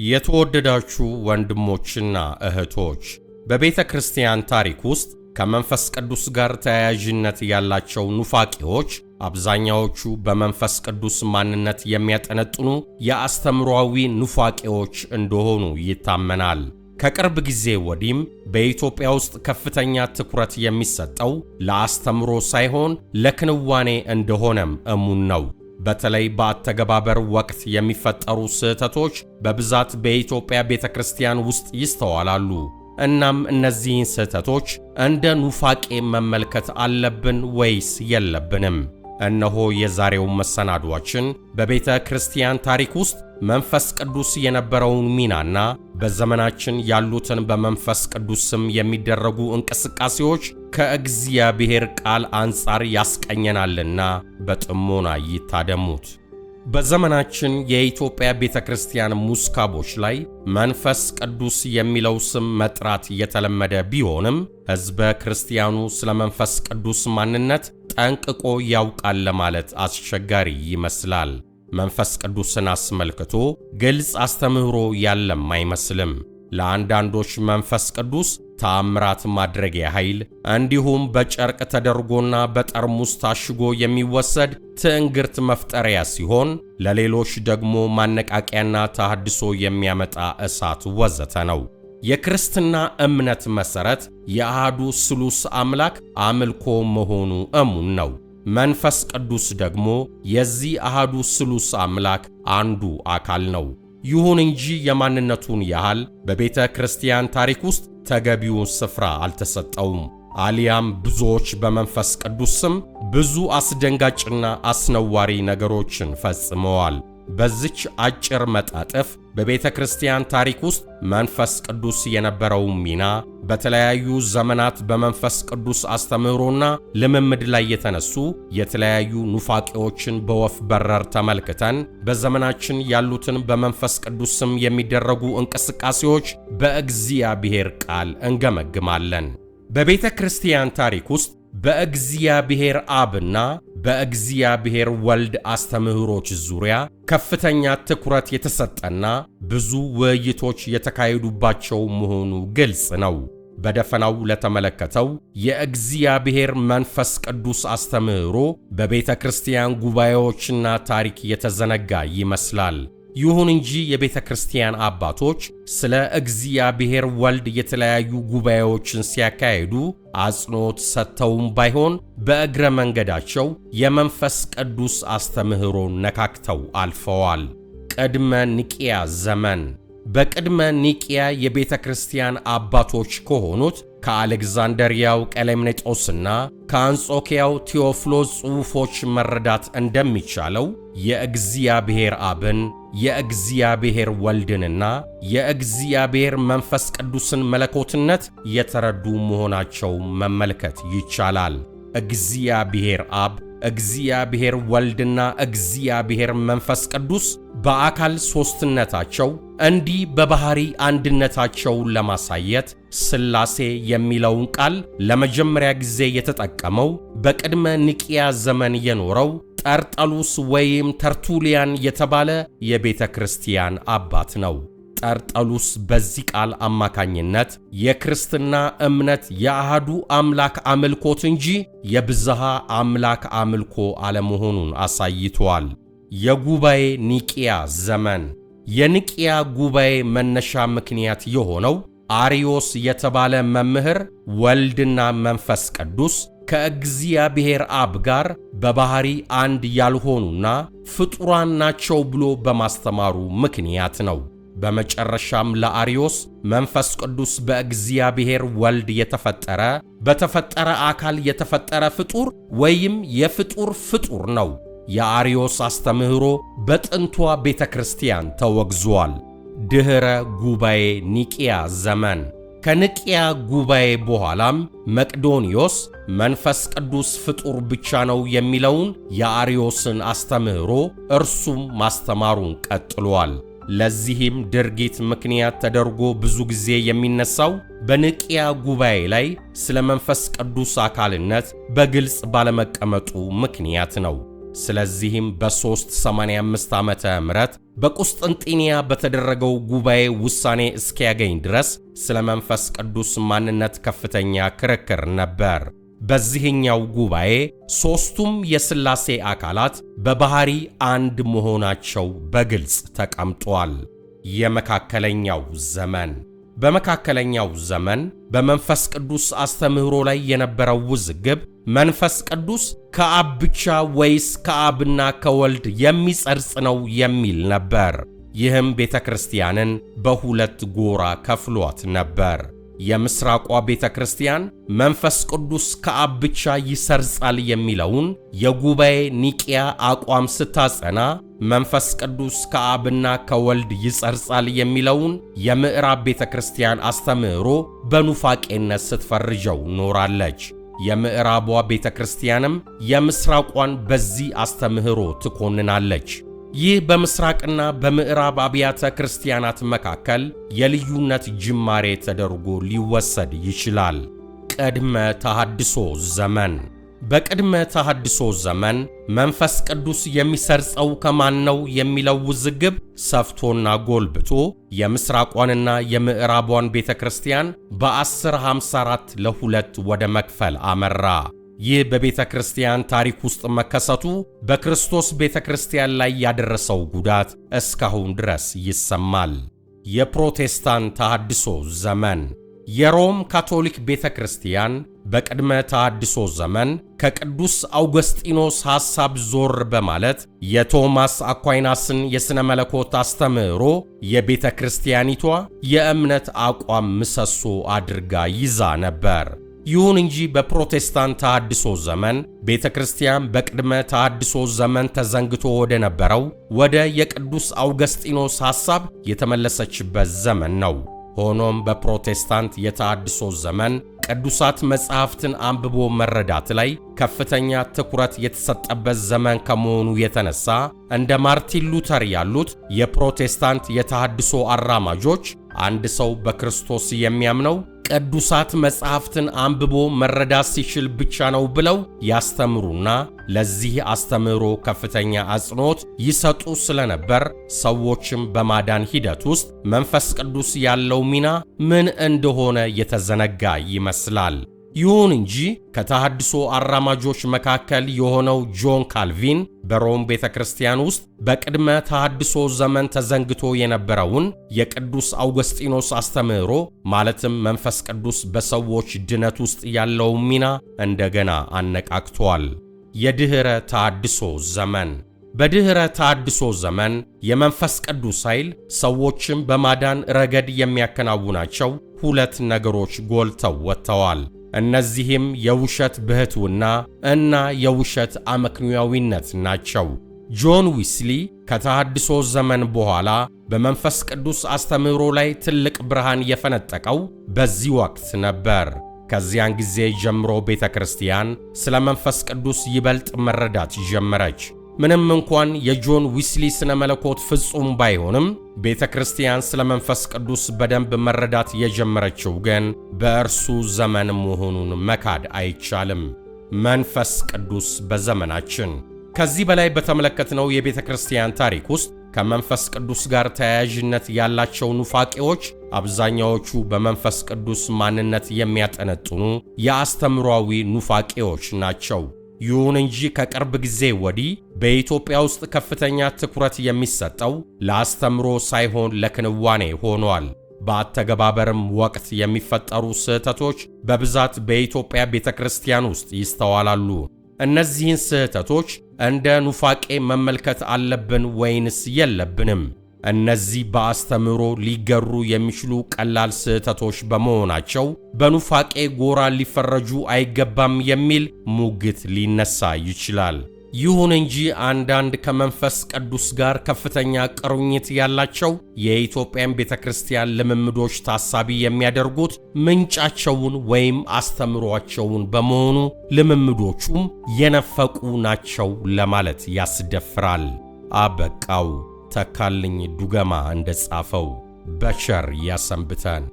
የተወደዳችሁ ወንድሞችና እህቶች፣ በቤተ ክርስቲያን ታሪክ ውስጥ ከመንፈስ ቅዱስ ጋር ተያያዥነት ያላቸው ኑፋቄዎች አብዛኛዎቹ በመንፈስ ቅዱስ ማንነት የሚያጠነጥኑ የአስተምሯዊ ኑፋቄዎች እንደሆኑ ይታመናል። ከቅርብ ጊዜ ወዲህም በኢትዮጵያ ውስጥ ከፍተኛ ትኩረት የሚሰጠው ለአስተምሮ ሳይሆን ለክንዋኔ እንደሆነም እሙን ነው። በተለይ በአተገባበር ወቅት የሚፈጠሩ ስህተቶች በብዛት በኢትዮጵያ ቤተ ክርስቲያን ውስጥ ይስተዋላሉ። እናም እነዚህን ስህተቶች እንደ ኑፋቄ መመልከት አለብን ወይስ የለብንም? እነሆ የዛሬው መሰናዷችን በቤተ ክርስቲያን ታሪክ ውስጥ መንፈስ ቅዱስ የነበረውን ሚናና በዘመናችን ያሉትን በመንፈስ ቅዱስ ስም የሚደረጉ እንቅስቃሴዎች ከእግዚአብሔር ቃል አንጻር ያስቀኘናልና በጥሞና ይታደሙት። በዘመናችን የኢትዮጵያ ቤተ ክርስቲያን ሙስካቦች ላይ መንፈስ ቅዱስ የሚለው ስም መጥራት የተለመደ ቢሆንም፣ ሕዝበ ክርስቲያኑ ስለ መንፈስ ቅዱስ ማንነት ጠንቅቆ ያውቃል ለማለት አስቸጋሪ ይመስላል። መንፈስ ቅዱስን አስመልክቶ ግልጽ አስተምህሮ ያለም አይመስልም። ለአንዳንዶች መንፈስ ቅዱስ ተአምራት ማድረጊያ ኃይል፣ እንዲሁም በጨርቅ ተደርጎና በጠርሙስ ታሽጎ የሚወሰድ ትዕንግርት መፍጠሪያ ሲሆን፣ ለሌሎች ደግሞ ማነቃቂያና ተሐድሶ የሚያመጣ እሳት ወዘተ ነው። የክርስትና እምነት መሠረት የአሐዱ ስሉስ አምላክ አምልኮ መሆኑ እሙን ነው። መንፈስ ቅዱስ ደግሞ የዚህ አሐዱ ስሉስ አምላክ አንዱ አካል ነው። ይሁን እንጂ የማንነቱን ያህል በቤተ ክርስቲያን ታሪክ ውስጥ ተገቢውን ስፍራ አልተሰጠውም። አሊያም ብዙዎች በመንፈስ ቅዱስ ስም ብዙ አስደንጋጭና አስነዋሪ ነገሮችን ፈጽመዋል። በዚች አጭር መጣጥፍ በቤተ ክርስቲያን ታሪክ ውስጥ መንፈስ ቅዱስ የነበረው ሚና፣ በተለያዩ ዘመናት በመንፈስ ቅዱስ አስተምህሮና ልምምድ ላይ የተነሱ የተለያዩ ኑፋቄዎችን በወፍ በረር ተመልክተን፣ በዘመናችን ያሉትን በመንፈስ ቅዱስ ስም የሚደረጉ እንቅስቃሴዎች በእግዚአብሔር ቃል እንገመግማለን። በቤተ ክርስቲያን ታሪክ ውስጥ በእግዚአብሔር አብና በእግዚአብሔር ወልድ አስተምህሮች ዙሪያ ከፍተኛ ትኩረት የተሰጠና ብዙ ውይይቶች የተካሄዱባቸው መሆኑ ግልጽ ነው። በደፈናው ለተመለከተው የእግዚአብሔር መንፈስ ቅዱስ አስተምህሮ በቤተ ክርስቲያን ጉባኤዎችና ታሪክ የተዘነጋ ይመስላል። ይሁን እንጂ የቤተ ክርስቲያን አባቶች ስለ እግዚአብሔር ወልድ የተለያዩ ጉባኤዎችን ሲያካሂዱ አጽንዖት ሰጥተውም ባይሆን በእግረ መንገዳቸው የመንፈስ ቅዱስ አስተምህሮን ነካክተው አልፈዋል። ቅድመ ኒቅያ ዘመን። በቅድመ ኒቅያ የቤተ ክርስቲያን አባቶች ከሆኑት ከአሌክዛንደሪያው ቀሌምኔጦስና ከአንጾኪያው ቴዎፍሎስ ጽሑፎች መረዳት እንደሚቻለው፣ የእግዚአብሔር አብን፣ የእግዚአብሔር ወልድንና የእግዚአብሔር መንፈስ ቅዱስን መለኮትነት የተረዱ መሆናቸው መመልከት ይቻላል። እግዚአብሔር አብ፣ እግዚአብሔር ወልድና እግዚአብሔር መንፈስ ቅዱስ በአካል ሦስትነታቸው እንዲህ በባሕሪ አንድነታቸውን ለማሳየት ሥላሴ የሚለውን ቃል ለመጀመሪያ ጊዜ የተጠቀመው በቅድመ ኒቅያ ዘመን የኖረው ጠርጠሉስ ወይም ተርቱሊያን የተባለ የቤተ ክርስቲያን አባት ነው። ጠርጠሉስ በዚህ ቃል አማካኝነት የክርስትና እምነት የአሃዱ አምላክ አምልኮት እንጂ የብዝሃ አምላክ አምልኮ አለመሆኑን አሳይቷል። የጉባኤ ኒቅያ ዘመን። የኒቅያ ጉባኤ መነሻ ምክንያት የሆነው አሪዮስ የተባለ መምህር ወልድና መንፈስ ቅዱስ ከእግዚአብሔር አብ ጋር በባሕሪ አንድ ያልሆኑና ፍጡራን ናቸው ብሎ በማስተማሩ ምክንያት ነው። በመጨረሻም ለአርዮስ መንፈስ ቅዱስ በእግዚአብሔር ወልድ የተፈጠረ፣ በተፈጠረ አካል የተፈጠረ ፍጡር ወይም የፍጡር ፍጡር ነው። የአርዮስ አስተምህሮ በጥንቷ ቤተ ክርስቲያን ተወግዟል። ድኅረ ጉባኤ ኒቅያ ዘመን። ከኒቅያ ጉባኤ በኋላም መቅዶንዮስ መንፈስ ቅዱስ ፍጡር ብቻ ነው የሚለውን የአርዮስን አስተምህሮ እርሱም ማስተማሩን ቀጥሏል። ለዚህም ድርጊት ምክንያት ተደርጎ ብዙ ጊዜ የሚነሳው በኒቅያ ጉባኤ ላይ ስለ መንፈስ ቅዱስ አካልነት በግልጽ ባለመቀመጡ ምክንያት ነው። ስለዚህም በ385 ዓመተ ምህረት በቁስጥንጢንያ በተደረገው ጉባኤ ውሳኔ እስኪያገኝ ድረስ ስለ መንፈስ ቅዱስ ማንነት ከፍተኛ ክርክር ነበር። በዚህኛው ጉባኤ ሦስቱም የሥላሴ አካላት በባህሪ አንድ መሆናቸው በግልጽ ተቀምጧል። የመካከለኛው ዘመን። በመካከለኛው ዘመን በመንፈስ ቅዱስ አስተምህሮ ላይ የነበረው ውዝግብ መንፈስ ቅዱስ ከአብ ብቻ ወይስ ከአብና ከወልድ የሚጸርጽ ነው የሚል ነበር። ይህም ቤተ ክርስቲያንን በሁለት ጎራ ከፍሏት ነበር። የምስራቋ ቤተ ክርስቲያን መንፈስ ቅዱስ ከአብ ብቻ ይሰርጻል የሚለውን የጉባኤ ኒቂያ አቋም ስታጸና፣ መንፈስ ቅዱስ ከአብና ከወልድ ይጸርጻል የሚለውን የምዕራብ ቤተ ክርስቲያን አስተምህሮ በኑፋቄነት ስትፈርጀው ኖራለች። የምዕራቧ ቤተ ክርስቲያንም የምስራቋን በዚህ አስተምህሮ ትኮንናለች። ይህ በምስራቅና በምዕራብ አብያተ ክርስቲያናት መካከል የልዩነት ጅማሬ ተደርጎ ሊወሰድ ይችላል። ቅድመ ተሐድሶ ዘመን። በቅድመ ተሐድሶ ዘመን መንፈስ ቅዱስ የሚሰርጸው ከማን ነው የሚለው ውዝግብ ሰፍቶና ጎልብቶ የምስራቋንና የምዕራቧን ቤተ ክርስቲያን በ1054 ለሁለት ወደ መክፈል አመራ። ይህ በቤተ ክርስቲያን ታሪክ ውስጥ መከሰቱ በክርስቶስ ቤተ ክርስቲያን ላይ ያደረሰው ጉዳት እስካሁን ድረስ ይሰማል። የፕሮቴስታንት ተሐድሶ ዘመን። የሮም ካቶሊክ ቤተ ክርስቲያን በቅድመ ተሐድሶ ዘመን ከቅዱስ አውገስጢኖስ ሐሳብ ዞር በማለት የቶማስ አኳይናስን የሥነ መለኮት አስተምህሮ የቤተ ክርስቲያኒቷ የእምነት አቋም ምሰሶ አድርጋ ይዛ ነበር። ይሁን እንጂ በፕሮቴስታንት ተሐድሶ ዘመን ቤተ ክርስቲያን በቅድመ ተሐድሶ ዘመን ተዘንግቶ ወደ ነበረው ወደ የቅዱስ አውገስጢኖስ ሐሳብ የተመለሰችበት ዘመን ነው። ሆኖም በፕሮቴስታንት የተሐድሶ ዘመን ቅዱሳት መጻሕፍትን አንብቦ መረዳት ላይ ከፍተኛ ትኩረት የተሰጠበት ዘመን ከመሆኑ የተነሳ እንደ ማርቲን ሉተር ያሉት የፕሮቴስታንት የተሐድሶ አራማጆች አንድ ሰው በክርስቶስ የሚያምነው ቅዱሳት መጻሕፍትን አንብቦ መረዳት ሲችል ብቻ ነው ብለው ያስተምሩና ለዚህ አስተምህሮ ከፍተኛ አጽንዖት ይሰጡ ስለነበር ሰዎችም በማዳን ሂደት ውስጥ መንፈስ ቅዱስ ያለው ሚና ምን እንደሆነ የተዘነጋ ይመስላል። ይሁን እንጂ ከተሐድሶ አራማጆች መካከል የሆነው ጆን ካልቪን በሮም ቤተ ክርስቲያን ውስጥ በቅድመ ተሐድሶ ዘመን ተዘንግቶ የነበረውን የቅዱስ አውገስጢኖስ አስተምህሮ፣ ማለትም መንፈስ ቅዱስ በሰዎች ድነት ውስጥ ያለውን ሚና እንደገና አነቃቅቷል። የድኅረ ተሐድሶ ዘመን። በድኅረ ተሐድሶ ዘመን የመንፈስ ቅዱስ ኃይል ሰዎችን በማዳን ረገድ የሚያከናውናቸው ሁለት ነገሮች ጎልተው ወጥተዋል። እነዚህም የውሸት ብሕትውና እና የውሸት አመክንዮአዊነት ናቸው። ጆን ዊስሊ ከተሐድሶ ዘመን በኋላ በመንፈስ ቅዱስ አስተምህሮ ላይ ትልቅ ብርሃን የፈነጠቀው በዚህ ወቅት ነበር። ከዚያን ጊዜ ጀምሮ ቤተ ክርስቲያን ስለ መንፈስ ቅዱስ ይበልጥ መረዳት ጀመረች። ምንም እንኳን የጆን ዊስሊ ስነ መለኮት ፍጹም ባይሆንም፣ ቤተ ክርስቲያን ስለ መንፈስ ቅዱስ በደንብ መረዳት የጀመረችው ግን በእርሱ ዘመን መሆኑን መካድ አይቻልም። መንፈስ ቅዱስ በዘመናችን። ከዚህ በላይ በተመለከትነው የቤተ ክርስቲያን ታሪክ ውስጥ ከመንፈስ ቅዱስ ጋር ተያያዥነት ያላቸው ኑፋቄዎች አብዛኛዎቹ በመንፈስ ቅዱስ ማንነት የሚያጠነጥኑ የአስተምሯዊ ኑፋቄዎች ናቸው። ይሁን እንጂ ከቅርብ ጊዜ ወዲህ በኢትዮጵያ ውስጥ ከፍተኛ ትኩረት የሚሰጠው ለአስተምሮ ሳይሆን ለክንዋኔ ሆኗል። በአተገባበርም ወቅት የሚፈጠሩ ስህተቶች በብዛት በኢትዮጵያ ቤተ ክርስቲያን ውስጥ ይስተዋላሉ። እነዚህን ስህተቶች እንደ ኑፋቄ መመልከት አለብን ወይንስ የለብንም? እነዚህ በአስተምህሮ ሊገሩ የሚችሉ ቀላል ስህተቶች በመሆናቸው በኑፋቄ ጎራ ሊፈረጁ አይገባም የሚል ሙግት ሊነሳ ይችላል። ይሁን እንጂ አንዳንድ ከመንፈስ ቅዱስ ጋር ከፍተኛ ቁርኝት ያላቸው የኢትዮጵያን ቤተ ክርስቲያን ልምምዶች ታሳቢ የሚያደርጉት ምንጫቸውን ወይም አስተምሯቸውን በመሆኑ ልምምዶቹም የነፈቁ ናቸው ለማለት ያስደፍራል። አበቃው። ተካልኝ ዱገማ እንደጻፈው በቸር ያሰንብተን።